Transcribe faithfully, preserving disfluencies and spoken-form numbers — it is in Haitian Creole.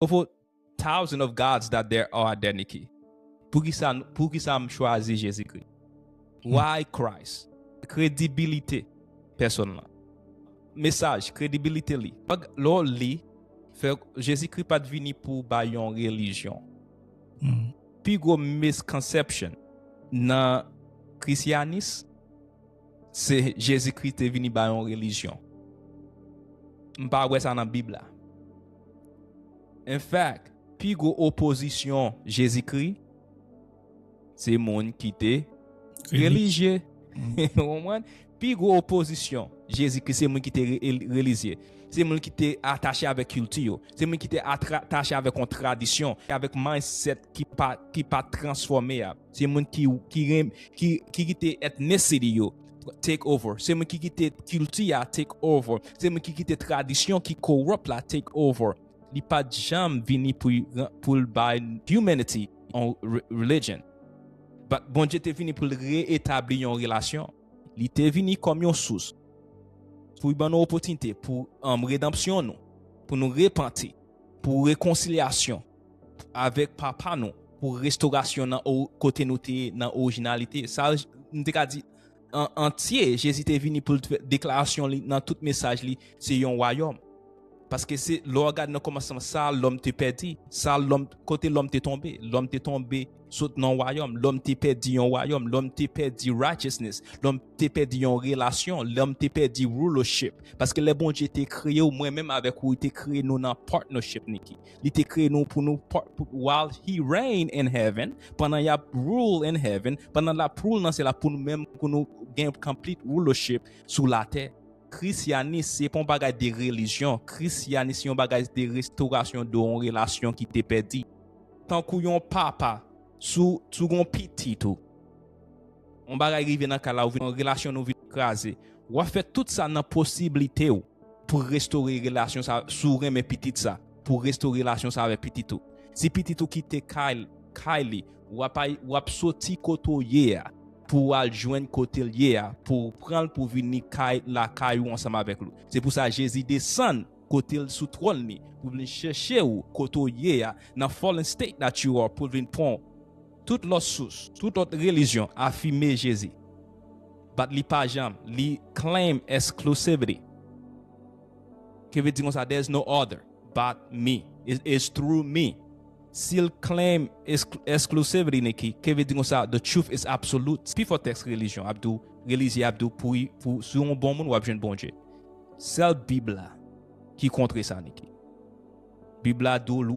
Over thousand of gods that there are there, Niki. Poukisa, poukisa m chwazi Jezikri? Why Christ? Kredibilite pèsòn lan. Mesaj, kredibilite li. Lè w li, fè Jezikri pa t vini pou bay yon relijyon. Pi gwo misconception nan krisyanis, se Jezikri te vini bay yon relijyon. M pa wè sa nan Bib la. In fact, pi gwo opozisyon Jezikri, se moun ki te relijye. Ou konprann? Pi gwo opozisyon Jezikri, se moun ki te re- relijye. Se moun ki te atache avèk kilti yo. Se moun ki te atra- atache avèk yon tradisyon, avèk mindset ki pa, ki pa transfòme a. Se moun ki, ki, rem- ki, ki kite ethnicity yo take over. Se moun ki kite kilti a take over. Se moun ki kite tradisyon ki corrupt la take over. Li pa t janm vini pou, pou l bay humanity on re- religion. But Bondye te vini pou l reetabli yon relasyon. Li te vini kòm yon sous pou ban nou opòtinite pou um, redanpsyon nou, pou nou repanti, pou rekonsilyasyon avèk papa nou, pou restorasyon nan o- kote nou te ye nan orijinalite. Sa, m te ka di, an antye, Jezi te vini pou l fè deklarasyon li nan tout mesaj li, se yon wayòm. Paske se lè w gade nan kòmansman sa lòm te pèdi, sa lòm, kote lòm te tonbe, lòm te tonbe sot nan wayòm, lòm te pèdi yon wayòm, lòm te pèdi righteousness, lòm te pèdi yon relasyon, lòm te pèdi rulership. Paske lè Bondye te kreye w, mwen menm avèk ou, li te kreye nou nan partnership, Niki. Li te kreye nou pou nou part, pou, while he reign in heaven, pandan y ap rule in heaven, pandan l ap rule nan syèl la pou nou menm, pou nou gen complete rulership sou latè. Krisyanis se pa yon bagay de relijyon. Krisyanis se yon bagay de restorasyon de yon relasyon ki te pèdi. Tankou yon papa, sou, sou yon pitit ou. Yon bagay rive nan kay la, ou vin, relasyon nou vin kraze. W ap fè tout sa nan posiblite w pou restore relasyon sa, si w renmen pitit sa, pou restore relasyon sa avèk pitit ou. Si pitit ou kite kay, kay li, w ap, w ap soti kote w ye a, pou w al jwenn kote l ye a, pou w pran l pou vini kay, lakay ou ansanm avèk li. Se pou sa Jezi desann kote l sou twòn li, pou vin chèche w kote w ye a, nan fallen state that you are, pou l vin pran w. Tout lòt sous, tout lòt relijyon afime Jezi. But li pa janm, li claim exclusivity. Ki vle di konsa, there's no other but me. It is through me. Si l claim exclusivity, Niki, ki vle di konsa, the truth is absolute. Pi fò tèks relijyon ap di w, relijye ap di w, pou, pou, si w yon bon moun, w ap jwenn Bondye. Sèl Bib la ki kontre sa, Niki. Bib la di w,